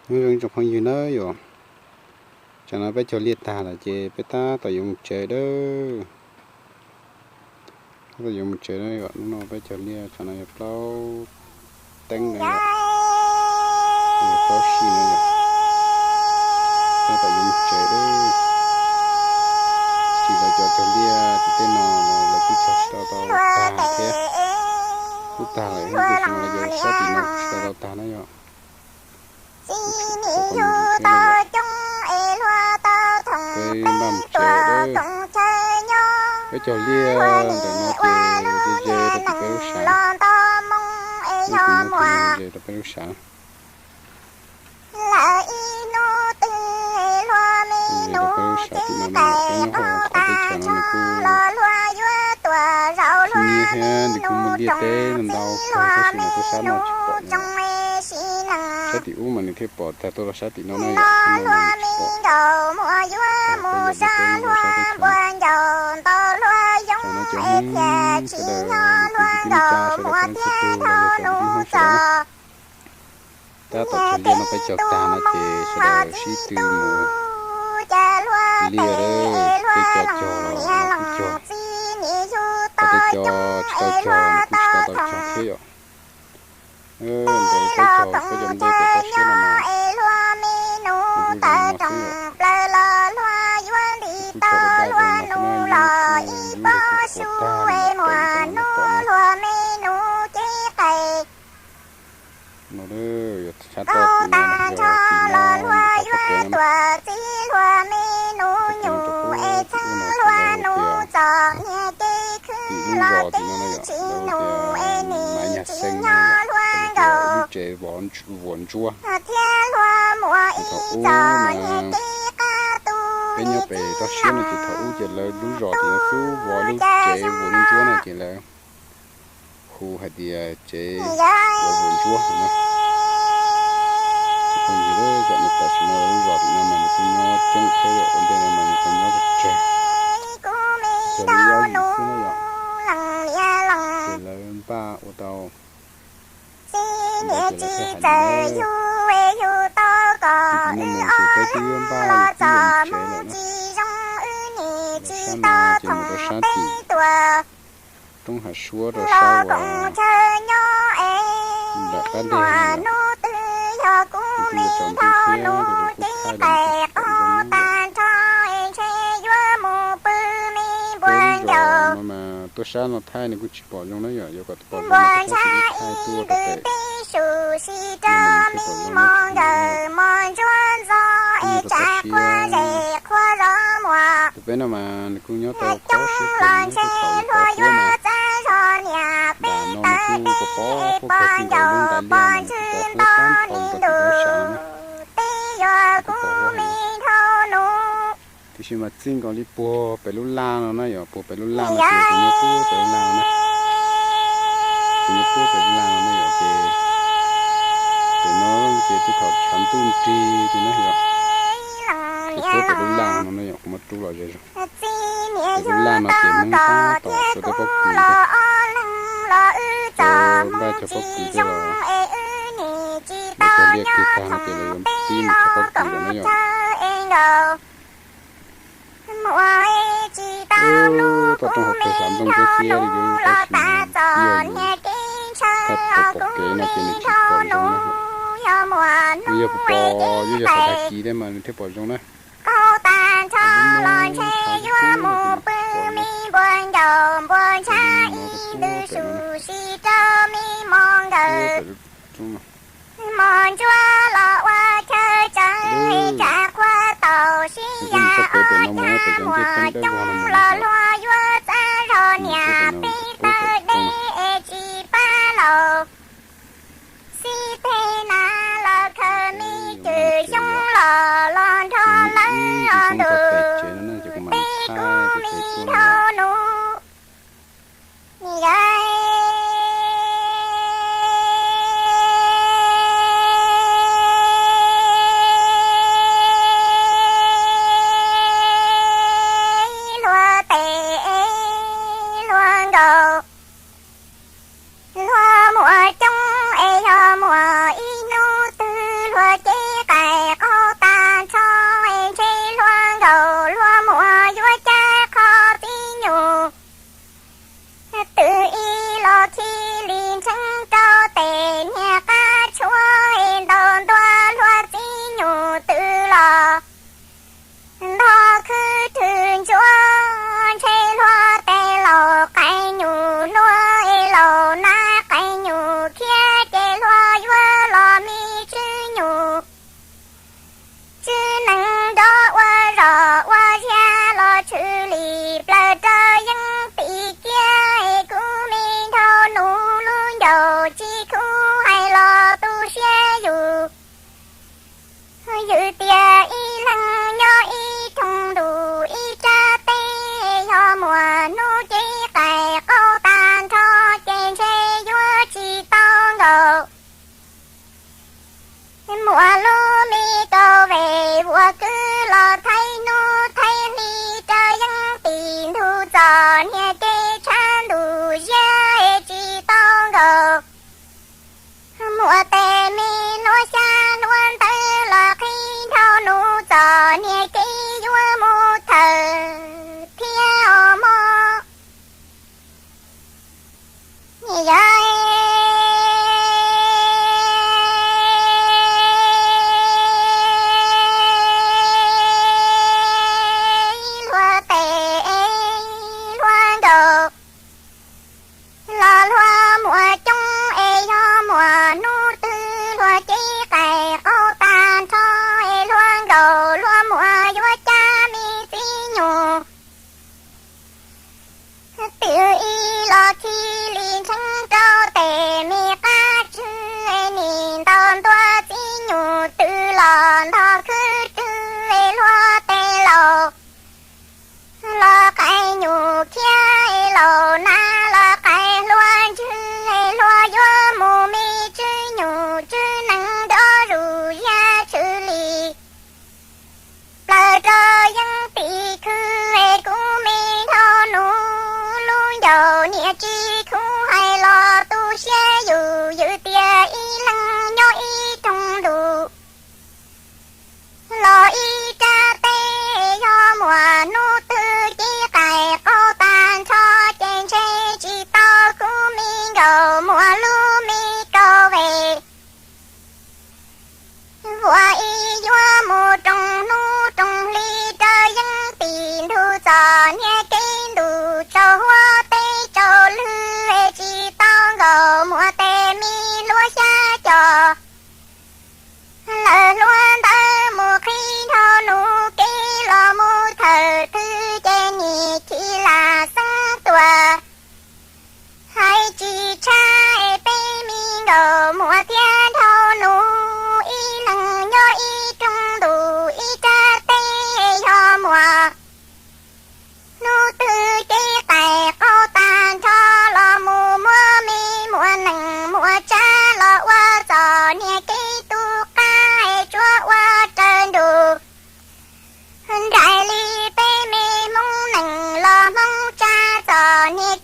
Nyob zoo ib tsoom phooj ywg na yom, tsam no peb cog liaj tag lawm ces peb tab tom yuav mus tsev dawb. Tab tom yuav mus tsev na yom, hnub no peb cog liaj tsam no yog plaub teeb na yom, yog plaub si na yom. Tab tom yuav mus tsev dawb. Tsis lawv cov cog liaj tim tej no los lawv kuj cog tsis tau tau tag thiab. Kuj tag lawm, tab sis mas lawv cov sab tim no tsis tau tau tag na yom. Peb npaj mus tsev dawb. Peb cog liaj ntawm no ces ze ze rau tim peb lub sav. Peb kuj nyob tim no ze ze rau peb lub sav. Ze rau peb lub sav tim no na yom, peb nyob hauv qhov teb chaws no nws kuj tsis nyiab thiab nws kuj muaj liaj teb no ntau kawg, tab sis mas peb sab no tsis pom. Sab tim ub mas nws thiaj pom tag tuaj rau sab tim no na yom, sab no nws tsis pom. Peb yog liaj teb nyob rau sab teb chaws no. Tam no cov Hmoob sawv daws nws tus ntsuj plig tsa sawv daws peb txhua tus los yog cov kwv tij Hmoob sawv daws na. Tab tom cog liaj no peb cog tag no ces sawv daws sib tw mus liaj, tej cov cog los kuj cog, tej cov tsis tau cog los kuj tsis tau tau cog thiab yom. Ntawd peb cog peb cov nplej pem toj siab no mas kuj zoo no xwb yom. Kuj cog daj daj zoo no xwb na, yog kuj ua tag li pem no pom na. No yog sab toj tim no, yog tim no ntawm qhov pem no, qhov pem no rau pem tim ub no ces lawv hu tias, tim lub zos tim no na yom, lawv hu tias Maiv Nyag Xeeb na yom, lawv tias lub tsev vuas ntsuab. Thaum ub mas peb nyob pem toj siab no ces thaum ub ces lawv lub zos tim no xub vov lub tsev vuas ntsuab no ces lawv hu hais tias tsev vuas ntsuab no na. Phooj ywg, tam sim no lub zos tim no mas nws kuj nyob coob thiab yom, ua ntej no mas nws kuj nyob tsawg tsawg, cog li ob yim xwb na yom. Ces lawv npaj ua tau ntawd ces lawv thiaj hais li ntawd. Tsis muaj mus ces peb twb yuav npaj yuav txij yuav mus tsev lawm na. Lawv sab no ces mus rau sab tim roob Hav Suab rau sab uas nram qab deg no yom. Kuv kuj yuav tsaus ntuj thiab, kuv kuj thaij los kuj pom zoo na yom. Peb lub zos no mas tuaj sab no thaij nws kuj tsis pom zoo na yom, yuav kom pom zoo mas kuv tab sis wb thaij tuaj rau pem no mas nws thiaj pom zoo na. Kuj nyob rau toj siab, rau peb no mas nws kuj nyob rau toj siab kawg, nyob rau thaum yog pos huab mas, nram no nws kuj pos pos huab kawg, txij nkaus lub ntais liaj mas nws kuj pos huab tag nrho rau tim peb lub sav no na. Nws kuj pos huab heev. Tiam sis mas txij nkaus li puag pem lub laj no na yom, puag pem lub laj no ces kuv nyob puag pem lub laj no na. Kuv nyob puag pem lub laj no na yom, ces pem no ces twb thaum tshav ntuj nrig li na yom. Ces puag pem lub laj no na yom, kuv muab rub los ze zog. Pem lub laj no ces Hmoob tab tom suav tej pob kws thiab. Tau npaj cov pob kws thiab los, lawv cog liaj kiag tag no ces lawv yuav pib mus cog pob kws lawm na yom. Toj roob hauv pes hlav nplooj ntsuab xiab li, yuav tab sis mas yog yus thaij pom pom kev no ces nws tsis pom zoo na. Nws yog pos pos, yuav yog thaum tag kis thiab mas nws thiaj pom zoo na. Lub no thaij tsis pom zoo na. Ces li no rau puag pem no na. Pem lub roob no. Kuv mus txoj kev pem no mus pem cov ncej teeb dawb vog no mus na. Mus txoj pem no mus pem puag pem lub roob no. Ces ib ncig xyoo txog pem tsev no na ces kuv mam li thaij ces pem tuaj no yom. Yws tias ib leeg nyob ib roog ntuj ib rab teb, yog muaj hnub cev qais qaug tag nrho ces ntshe yuav tsis tau nkaus. Muaj lub me kaum vej vuas kwv los thaij hnub thaij hli rau yeeb tim ntug txom nyem kev tshav ntuj ziab tsis tau nkaus. Muaj tej me hluav xyab hluav ntawv los qhib dhau nus txom nyem kev yuav mus thawm thiab os mog. Yog luag tes luag nkaus los luag muaj coob es yog muaj hnub twg luag cev qais qaug tag nrho es luag nkaus luag muaj yuav cab me txiv nyuj twb ib los khi li ntseev rau tes me qab tswv es nim ntaus ntua txiv nyuj twb los ntog khwb rwg es luag tes laus los qais nyuj khiab es laus nab los qais hluas ntswg es luag yuav mus me tswv nyuj tswv nees nrov zus yaj tshwm li plaws rau yeeb tim khw es kuv me dhau nus lub ncauj niam tsis khub hais los tu siab yus yws tias ib leeg nyob ib roog ntuj los ib rab teb, yog muaj hnub twg cev qais qaug tag nrho ces ntshe tsis tau kuv me nkaus muaj lub me kaum vej vuas ib yuav mus roos hnub roos hli rau yeeb tim ntug txom nyem kev ntuj tsaus huab teb tsaus lwg tsis tau nkaus muaj tej me hluav xyab cos lawm hluav ntawv mus qhib dhau nus kev los mus thawm twg ces nim khi lam xeeb tuaj. Hais tsis tshab es peb me nkaus muaj thiab dhau nus ib leeg nyob ib roog ntuj ib rab teb, yog muaj hnub twg cev qais qaug tag nrho los mus muab me muaj nees muaj tsav los ua txom nyem kev tu qab es tsuav ua raws nruj nraim li peb me Hmoob nees los Hmoob tsav txom nyem